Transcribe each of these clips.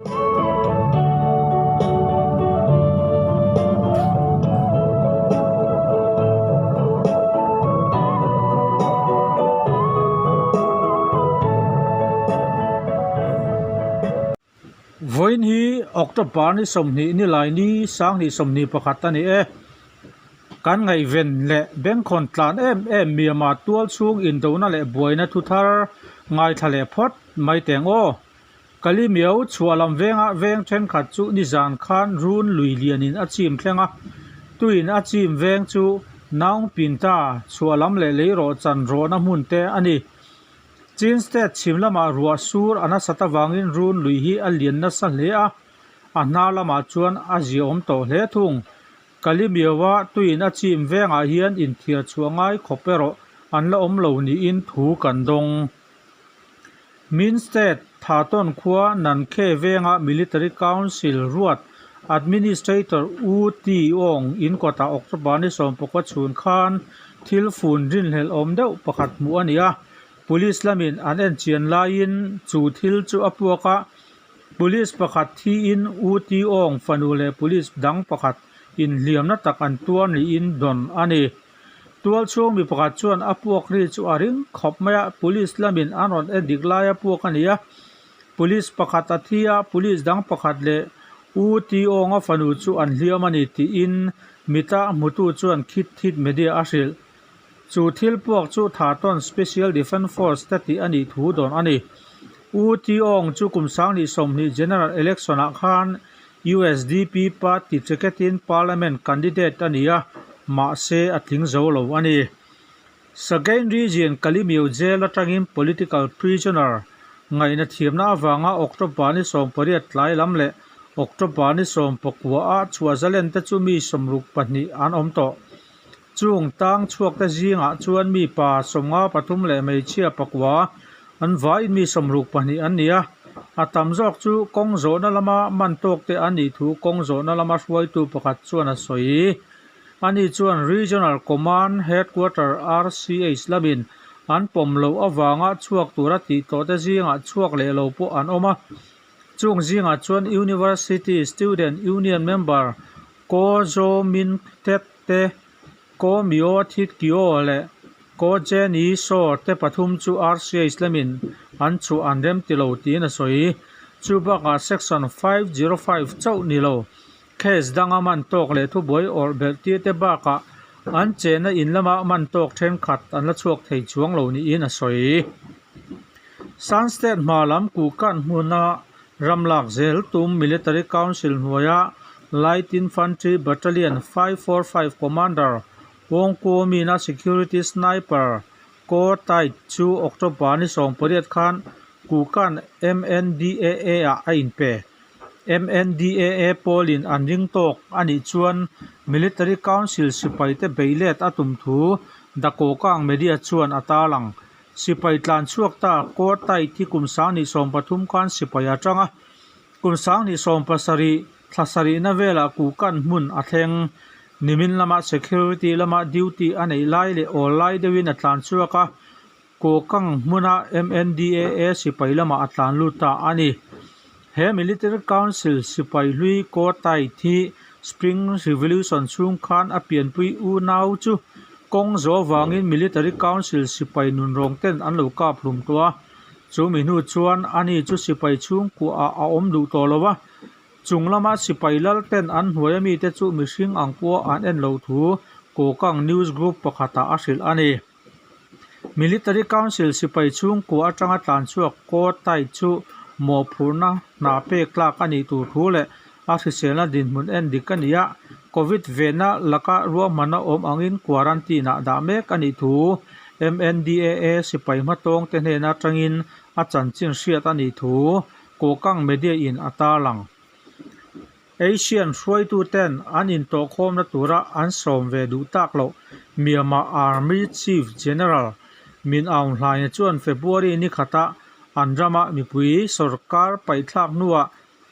Vawiin hi October ni 20 nilai ni 2021 a ni e. Kan ngaihven leh bengkhawn tlan em em Myanmar tual chhung indona leh buaina thu thar ngaithla leh phawt mai teng aw. Kalimiau chhuah lam vengah veng thenkhat chu nizan khan run lui lianin a chim thleng a, tuin a chim veng chu Naung Pinta chhuah lam leh leirawh chan rawhna hmun te a ni. Chin State chhim lamah ruah sur a nasat avangin run lui hi a lian nasa hle a, a hna lamah chuan a ziaawm tawh hle thung. Kalimiaua tuin a chim vengah hian inthiar chhuah ngai khawp erawh an la awm lo niin thu kan dawng. Min State Thatawn khua Nankhe venga Military Council ruat Administrator U Ti Aung in kawtah October ni 19 chhun khan thil fun rinhlelh awm deuh pakhat hmuh a ni a, Police lamin an enchian laiin chu thil chu a puak a, Police pakhat thiin U Ti Aung fanu leh Police dang pakhat inhliamna tak an tuar niin dawn a ni. Tual chhung mi pakhat chuan a puak ri chu a ring khawp mai a, police lamin an rawn en dik lai a puak a ni a, police pakhat a thi a, police dang pakhat leh U Ti Awnga fanu chu an hliam a ni tiin mita hmutu chuan khit thit media a hrilh. Chu thil puak chu Thatawn Special Defence Force te tih a nih thu dawn a ni. U Ti Aung chu kum 2020 General Election ah khan USDP party ticket-in parliament candidate a ni a, mahse a tling zo lo a ni. Sagaing Region Kalimiu Jail atangin political prisoner ngaihna thiamna avanga October ni 18 tlai lam leh October ni 19 ah chhuah zalen te chu mi 62 an awm tawh. Chung tang chhuak te zingah chuan mi pa 53 leh hmeichhia pakua an vaiin mi 62 an ni a, a tam zawk chu kawng zawhna lama man tawk te an nih thu kawng zawhna lama hruaitu pakhat chuan a sawi. Ani chuan Regional Command Headquarter, RCH, lamin an pawm loh avanga chhuak tura tih tawh te zingah chhuak leh lo pawh an awm a, chung zingah chuan University Student Union member Ko Zaw Min Htet te, Ko Myo Thit Kyaw leh Ko Jenny Saw te pathum chu RCH lamin an chhuah an rem ti lo tiin a sawi. Chu bakah Section 505 chauh ni lo, case danga man tawk leh thubuai awrh belh tir te bakah an chenna in lama man tawk thenkhat an la chhuak thei chuang lo niin a sawi. Shan State hma lam Kukan hmuna ram lak zel tum Military Council hnuaia Light Infantry Battalion 545 Commander Wong Kuo Min-a Security Sniper Ko Tait chu October ni 18 khan Kukan MNDAA-ah a inpe. MNDAA pawlin an ring tawk a nih chuan Military Council sipaite beilet a tum thu Dakawkang media chuan a tarlang. Sipai tlan chhuak ta Ko Tait hi kum 2013 khan sipai a tang a, kum 2017 thla sarihna velah Kukan hmun a thleng. Nimin lama security lama duty a neih lai leh awl lai deuhin a tlan chhuak a, Kokang hmuna MNDAA sipai lamah a tlan lut ta a ni. He Military Council sipai hlui Ko Tait hi Spring Revolution chhung khan a pianpui unau chu kawng zawh avangin Military Council sipai nunrawng ten an lo kap hlum tawh a. Chu mi hnu chuan ani chu sipai chhungkuah ah a awm duh tawh lo a, chung lama sipai lal ten an hnuai amite chu mihring ang pawha an en loh thu Kokang News Group pakhatah a hrilh a ni. Military Council sipai chhungkua atanga tlan chhuak Ko Tait chu mawhphurhna hna pek tlak a nih tur thu leh a hriselna dinhmun en dik a ni a, Covid venna laka ruahmanna awm angin quarantine ah dah mek a nih thu MNDAA sipai hmatawng te hnen atangin a chanchin hriat a nih thu Kokang Media in a tarlang. Asian hruaituten an intawhkhawmna tura an sawm ve duh tak loh Myanmar Army Chief General Min Aung Hlaing chuan February ni khata an rama mipui sorkar paihthlak hnuah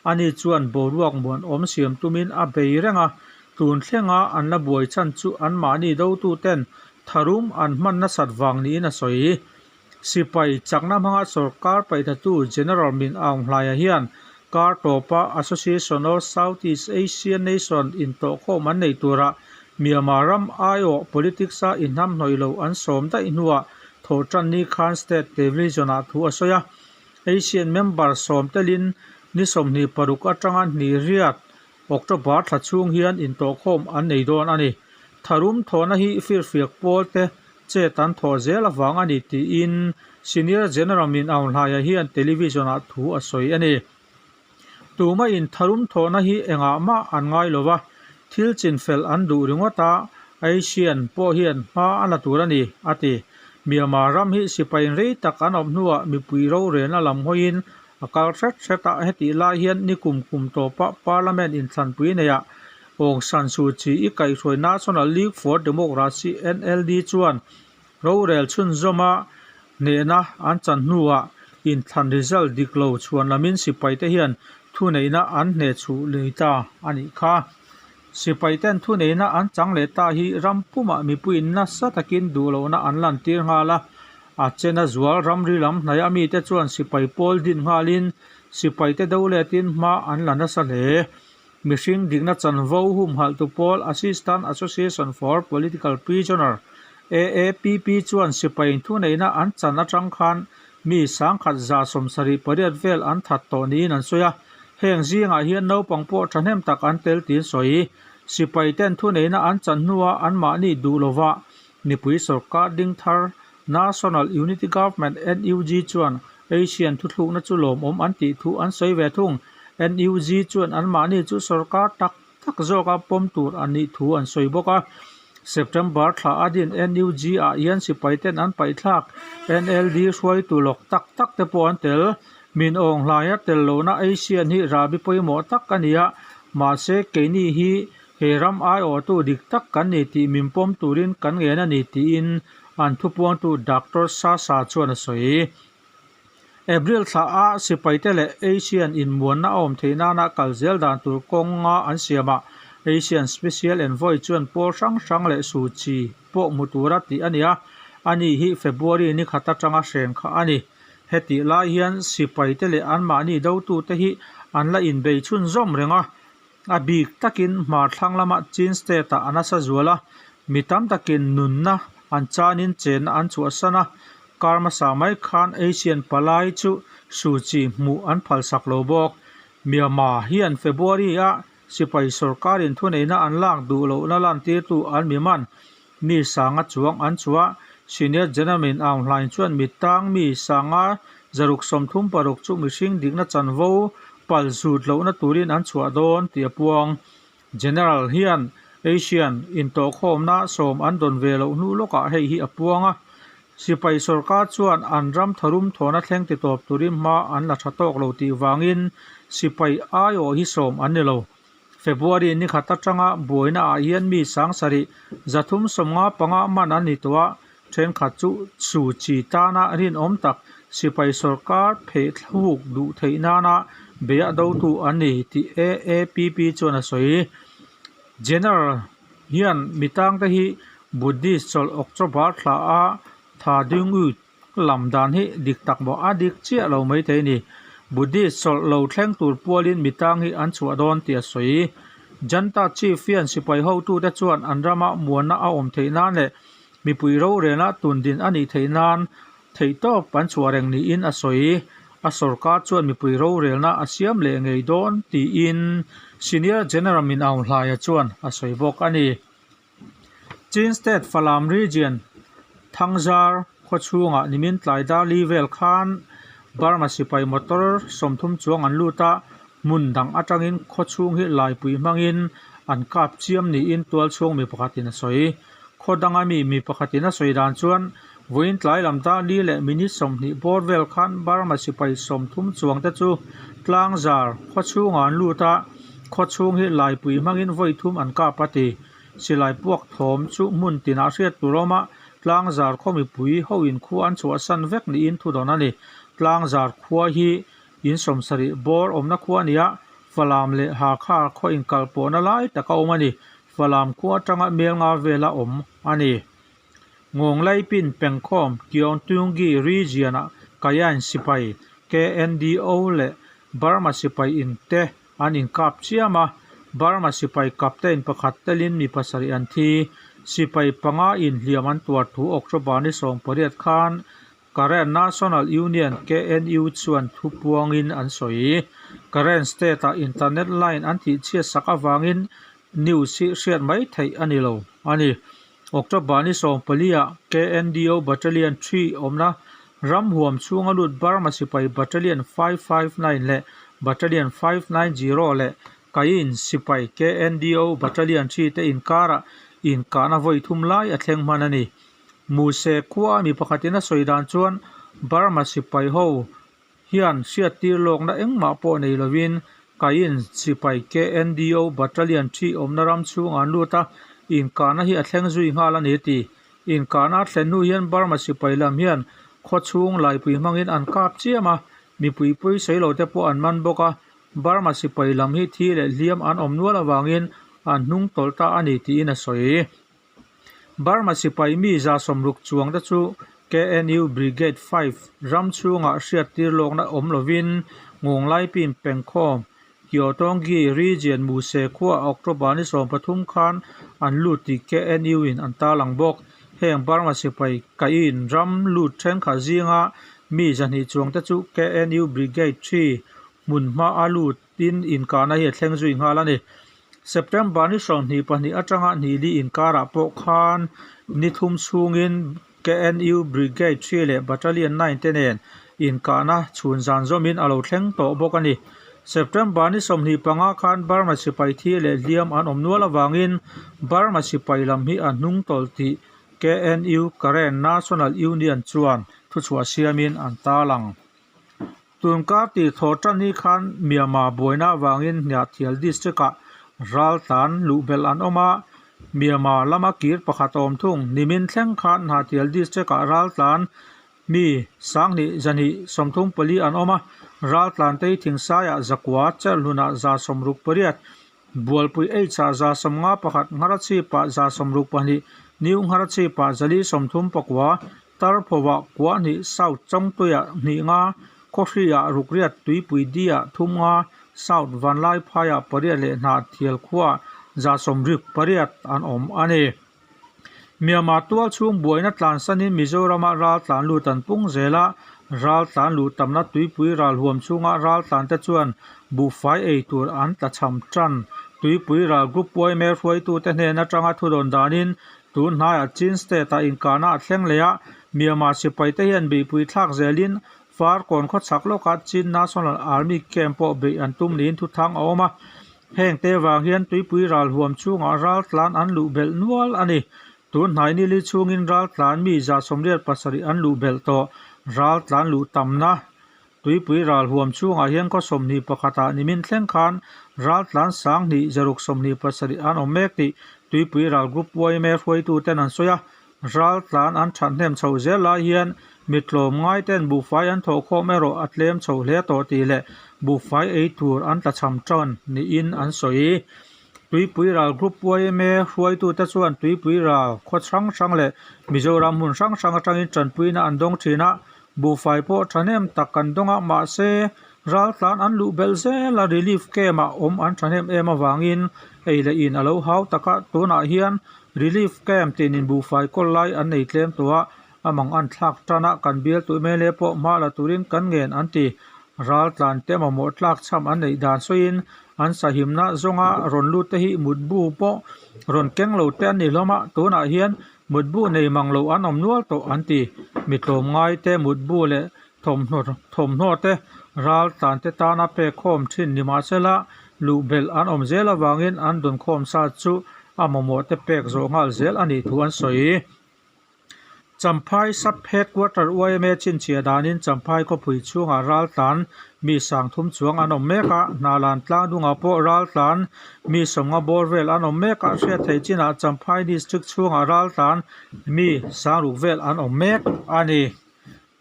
ani chuan boruak muanawm siam tumin a bei reng a, tun thlenga an la buai chhan chu anmahni dotuten tharum an hman nasat vang niin a sawi. Sipai chakna hmanga sorkar paihtatu General Min Aung Hlaia hian Kar tawpa Association of Southeast Asian Nation intawhkhawm an neih turah Myanmar ram aiawh politics-a inhnamhnawih lo an sawm daih hnuah thawhtanni khan State Television-ah thu a sawi a. Asian member sawm telin ni 26 atanga hnih riat October thla chhung hian intawhkhawm an nei dawn a ni. Tharum thawhna hi firfiak pawl te chet an thawh zel avang a ni tiin Senior General Min Aung Hlaia hian television ah thu a sawi a ni. Tumahin tharum thawhna hi engah mah an ngai lo va, thil chinfel an duh ringawt a, Asian pawh hian hma a la tur a ni, a ti. Myanmar ram hi sipain rei tak an awm hnuah mipui rorelna lam hawiin A kal hret hret a, hetih lai hian ni kum kum tawpa Parliament inthlanpui neihah Aung San Suu Kyi i kaihhruai National League for Democracy, NLD, chuan rorel chhunzawma hnehna an chan hnuah inthlan result dik lo chhuan lamin sipaite hian thuneihna an hnehchhuh lei ta a nih kha. Sipaiten thuneihna an chang leh ta hi ram pumah mipuiin nasa takin duhlohna an lantir nghal a, A chena zual ramri lam hnaih a mite chuan sipai pawl din nghalin sipaite do letin hma an la nasa hle. Mihring dikna chanvo humhalhtu pawl Assistant Association for Political Prisoner, AAPP, chuan sipai thuneihna an chan atang khan mi 1178 vel an that tawh niin an sawi a. Heng zingah hian naupang pawh thahnem tak an tel tiin sawi. Sipaiten thuneihna an chan hnuah anmahni duh lovah Mipui sorkar ding thar National Unity Government, NUG, chuan Asian thuthlukna chu lawmawm an tih thu an sawi ve thung. NUG chuan anmahni chu sorkar tak tak zawka pawm tur a nih thu an sawi bawk a. September thla a din NUG ah hian sipaiten an paihthlak NLD hruaitu lawk tak tak te pawh an tel. Min awng hlaia tel lohna Asian hi rahbi pawimawh tak a ni a, mahse keini hi He ram aiawhtu dik tak kan ni tih min pawm turin kan ngen a ni tiin an thupuangtu Doctor Sasa chuan a sawi. April thla a sipaite leh Asian inmuanna a awm theih nana kal zel dan tur kawnga an siamah Asian Special Envoy chuan pawl hrang hrang leh Suu Kyi pawh hmu tura tih a ni a, ani hi February ni khat atanga hren kha a ni. Hetih lai hian sipaite leh anmahni dotute hi an la inbei chhunzawm reng a, A bik takin hmar thlang lama Chin State-ah a nasa zual a, mi tam takin nunna an chanin chenna an chhuahsan a, kar hmasa mai khan Asian palai chu Suu Kyi hmuh an phalsak lo bawk. Myanmar hian February-a sipai sorkarin thuneihna an lak duh lohna lantirtu an mi man mi sanga chuang an chhuah. Senior General Min Aung Hlaing chuan mi tang mi sanga 636 chu mihring dikna chanvo pal zut lohna turin an chhuah dawn tih a puang. General hian Asian intawhkhawmna sawm an dawn ve loh hnu lawkah hei hi a puang a. Sipai sorkar chuan an ram tharum thawhna thleng ti tawp turin hma an la tha tawk lo tih vangin sipai aiawh hi sawm an ni lo. February ni khat atanga buaina ah hian mi 7000 355 man an ni tawh a, thenkhat chu Suu Kyi tana rinawm tak sipai sorkar phehthluk duh theih nana beia dotu an ni tih AAPP chuan a sawi. General hian mi tangte hi Buddhist chawlh October thla a tha ding ut Lam dan hi dik tak maw? A dik chiah lo mai thei a ni. Buddhist chawlh lo thleng tur pualin mi tang hi an chhuah dawn tih a sawi. Junta Chief hian sipai hotute chuan an rama muanna a awm theih nan leh mipui rorelna tundin a nih theih nan theihtawp an chhuah reng niin a sawi. A sorkar chuan mipui rorelna a siam leh ngei dawn tiin Senior General Min Aung Hlaia chuan a sawi bawk a ni. Chin State Falam Region Thangzar khaw chhungah nimin tlai dar li vel khan Burma sipai motor 30 chuang an lut a, hmun dang atangin khaw chhung hi laipui hmangin an kap chiam niin tual chhung mi pakhatin a sawi. Khaw danga mi mi pakhatin a sawi dan chuan vawiin tlai lam dar li leh minute 20 bawr vel khan Burma sipai 30 chuang te chu Tlangzar khaw chhungah an lut a, khaw chhung hi laipui hmangin vawi thum an kap a ti. Silai puak thawm chu hmun tinah hriat tur a awm a, Tlangzar khaw mipui ho in khua an chhuahsan vek niin thu dawn a ni. Tlangzar khua hi in 70 bawr awmna khua a ni a, Falam leh Hakha khaw inkalpawhna lai taka awm a ni. Falam khua atanga mel nga vela awm a ni. Ngawnglaipin Pengkhawm Kyaungtungi Region-ah Kayan sipai, KNDO leh. Burma sipai in te an inkap chiam a, Burma sipai captain pakhat telin mi pasarih an thi. Sipai panga inhliam an tuar thu October ni 18 khan Karen National Union, KNU, chuan thu puangin an sawi. Karen state-ah internet line an tihchhiat sak avangin news hi hriat mai theih a ni lo a ni. October ni 14-ah KNDO Battalion 3 awmna ram huam chhunga lut Burma sipai Battalion 559 leh Battalion 590 leh Kayin sipai KNDO Battalion 3 te inkarah inkahna vawi thum lai a thleng hman a ni. Muse khua mi pakhatin a sawi dan chuan Burma sipai ho hian hriattir lawkna engmah pawh nei lovin Kayin sipai KNDO Battalion 3 awmna ram chhungah an lut a, inkahna hi a thleng zui nghal a ni a ti. Inkahna a thlen hnu hian Burma sipai lam hian khaw chhung laipui hmangin an kap chiam a, mipui pawisawi lo te pawh an man bawk a, Burma sipai lam hi thi leh hliam an awm nual avangin an hnung tawlh ta a ni tiin a sawi. Burma sipai mi 60 chuang te chu KNU Brigade 5 ram chhungah hriattir lawkna awm lovin Ngawnglai-pin pengkhawm Kyawtawnggi Region Muse khuaah October ni 13 khan an lut tih KNU in an tarlang bawk. Heng Burma sipai Kayin ram lut thenkhat zinga mi 200 chuang te chu KNU Brigade 3 hmun hma a lut tin inkahna hi a thleng zui nghal a ni. September ni 22 atanga hnihli inkarah pawh khan ni thum chhungin KNU Brigade 3 leh Battalion 9 te nen inkahna chhun zan zawmin a lo thleng tawh bawk a ni. September ni 25 khan Burma sipai thi leh hliam an awm nual avangin Burma sipai lam hi a hnung tawlh tih KNU Karen National Union chuan thuchhuah siamin an tarlang. Tunkar tih thaw tan hi khan Myanmar buaina avangin Hniahthial district-ah raltlan luh belh an awm a, Myanmar lama kir pakhat a awm thung. Nimin thleng khan Hnahthial district-ah raltlan mi 2234 an awm a, raltlan te hi Thingsaiah zakua, Cherhlunah 68, Bualpui H-ah 51, Ngharachhipah 62, New Ngharachhipah 439, Tarphawa kua hnih South Chawngtuiah hnih nga, Khawhriah Rukriat Tuipui D-ah thum nga, South Vanlaiphaiah pariat leh Hnahthial khuaah 78 an awm a ni. Myanmar tual chhung buaina tlansanin Mizorama ral tlan lut an pung zel a, ral tlan luh tamna tuipui ral huam chhunga ral tlan te chuan buhfai ei tur an tlachham tan. Tuipui ral group yma hruaitute hnen atanga thudawn danin Tun hnaiah Chin State-ah inkahna a thleng leh a, Myanmar sipaite hian beihpui thlak zelin Farkawn khawchhak lawkah Chin National Army camp pawh beih an tum niin thuthang a awm a. Heng te vang hian tuipui ral huam chhungah raltlan an luh belh nual a ni. Tun hnai nili chhungin raltlan mi 87 an luh belh tawh. Raltlan luh tamna Tuipui ral huam chhungah hian khaw 21 ah nimin thleng khan raltlan 2627 an awm mek tih Tuipui ral Group yma hruaituten an sawi a. Raltlan an thathnem chhoh zel lai hian mi tlawm ngaiten buhfai an thawhkhawm erawh a tlem chhoh hle tawh tih leh buhfai ei tur an tlachham tan niin an sawi. Tuipui ral Group yma hruaitute chuan Tuipui ral khaw hrang hrang leh Mizoram hmun hrang hrang atangin tanpuina an dawng thin a. Buhfai pawh thahnem tak kan dawng a, mahse raltlan an luh belh zel a, relief camp ah awm an thahnem em avangin ei leh in a lo hau tak a, tunah hian relief camp tinin buhfai kawl lai an nei tlem tawh a, a mang an thlak tan a, kan bialtu mla pawh hma la turin kan ngen an ti. Raltlan te mamawh tlak chham an neih dan sawiin an sahimna zawnga rawn lut te hi mutbu pawh rawn keng lo te an ni hlawm a, tunah hian Mutbu nei mang lo an awm nual tawh an ti. Mi tlawmngai te mutbu leh thawmhnaw thawmhnaw te ral tlan te tana pek khawm thin ni mahsela luh belh an awm zel avangin an dawn khawm sa chu a mamawh te pek zawh nghal zel a nih thu an sawi. Champhai Sub Headquarter yma chhinchhiah danin Champhai khawpui chhungah ral tlan mi 30 chuang an awm mek a, Hnalan tlang dungah pawh ral tlan Mi 50 bawr vel an awm mek a, hriat theih chinah Champhai District chhungah raltlan mi 60 vel an awm mek a ni.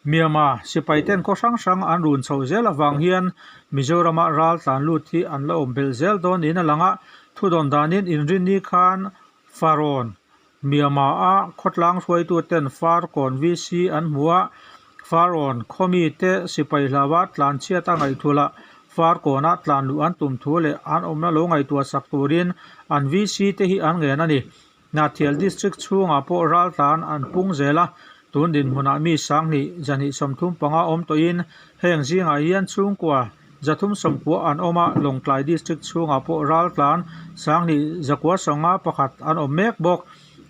Myanmar sipai ten khaw hrang hrang an run chhoh zel avang hian Mizorama raltlan lut hi an la awm belh zel dawn niin a lang a, thudawn danin inrinni khan Farawn Myanmar-a khawtlang hruaituten Farkawn VC an hmu a, Farawn khawmite sipai hlauha tlanchhiat a ngaihthulh a. Farkawnah tlan luh an tum thu leh an awmna lo ngaihtuah sak turin an VC te hi an ngen a ni. Hnahthial District chhungah pawh raltlan an pung zel a, tun dinhmunah mi sanghnih zahnih 35 awm tawhin heng zingah hian chhungkua 390 an awm a, Lawngtlai District chhungah pawh raltlan sanghnih 951 an awm mek bawk.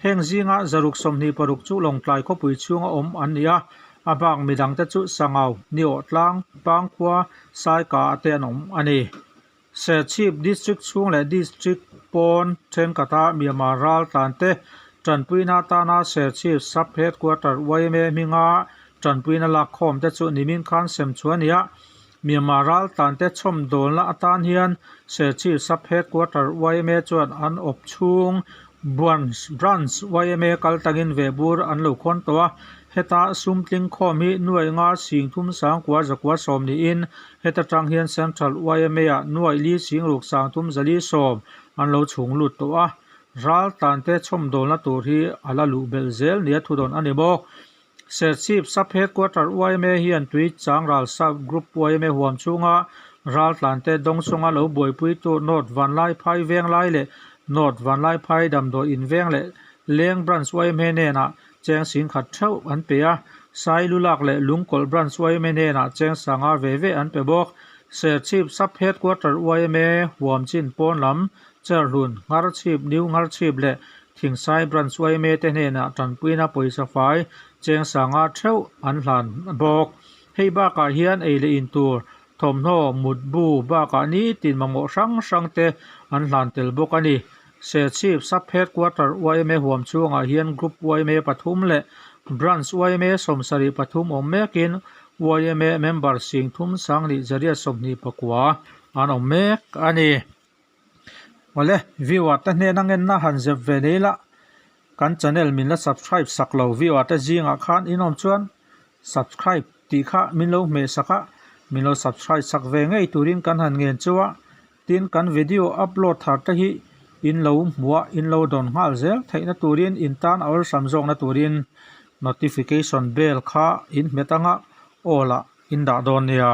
Heng zinga 626 chu Lawngtlai khawpui chhunga awm an ni a, a bak midangte chu Sangau, Niawhtlang, Pangkhua, Saika te an awm a ni. Serchhip District chhung leh District pawn thenkhat-a Myanmar raltlante tanpuina atana Serchhip Sub Headquarter yma hminga tanpuina lakkhawm te chu nimin khan sem chu a ni a. Myanmar raltlante chhawmdawlna atan hian Serchhip Sub Headquarter yma chuan an awp chhung Branch Branch yma kal tangin vehbur an lo khawn tawh a. Heta sum tling khawm hi nuaih nga sing thum sangkua zakua sawm niin Heta tang hian Central YMA-ah nuaih li sing ruk sang thum zali sawm an lo chhung lut tawh a, ral tante chhawmdawlna tur hi a la luh belh zel nia thudawn a ni bawk. Serchhip Sub Headquarter YMA hian tui chang ral Sub Group YMA huam chhunga ral tlante dawng chunga lo buaipuitu North Vanlaiphai Venglai leh North Vanlaiphai Damdawi Inveng leh Leng Branch YMA hnenah Cheng sing khat theuh an pe a, Sailulak leh Lungkawlh Branch yma hnenah cheng sanga ve ve an pe bawk. Serchhip Sub Headquarter yma huam chin pawn lam, Cherhlun, Ngharchhip, New Ngharchhip leh Thingsai Branch yma te hnenah tanpuina pawisa fai cheng sanga theuh an hlan bawk. Hei bakah hian ei leh in tur, thawmhnaw, mutbu bakah nitin mamawh hrang hrang te an hlan tel bawk a ni. Serchhip Sub Headquarter yma huam chhungah hian Group yma pathum leh Branch yma 73 awm mekin yma member sing thum sanghnih zariat 29 an awm mek a ni. Awle, viewer te hnena ngenna han zep ve nei la, kan channel min la subscribe sak lo viewer te zingah khan in awm chuan subscribe tih kha min lo hmeh sak a, min lo subscribe sak ve ngei turin kan han ngen chu a. Tin, kan video upload thar te hi in lo hmuh a, in lo dawn nghal zel theihna turin in tan a awlsam zawkna turin notification bell kha in hmet anga all ah in dah dawn nia.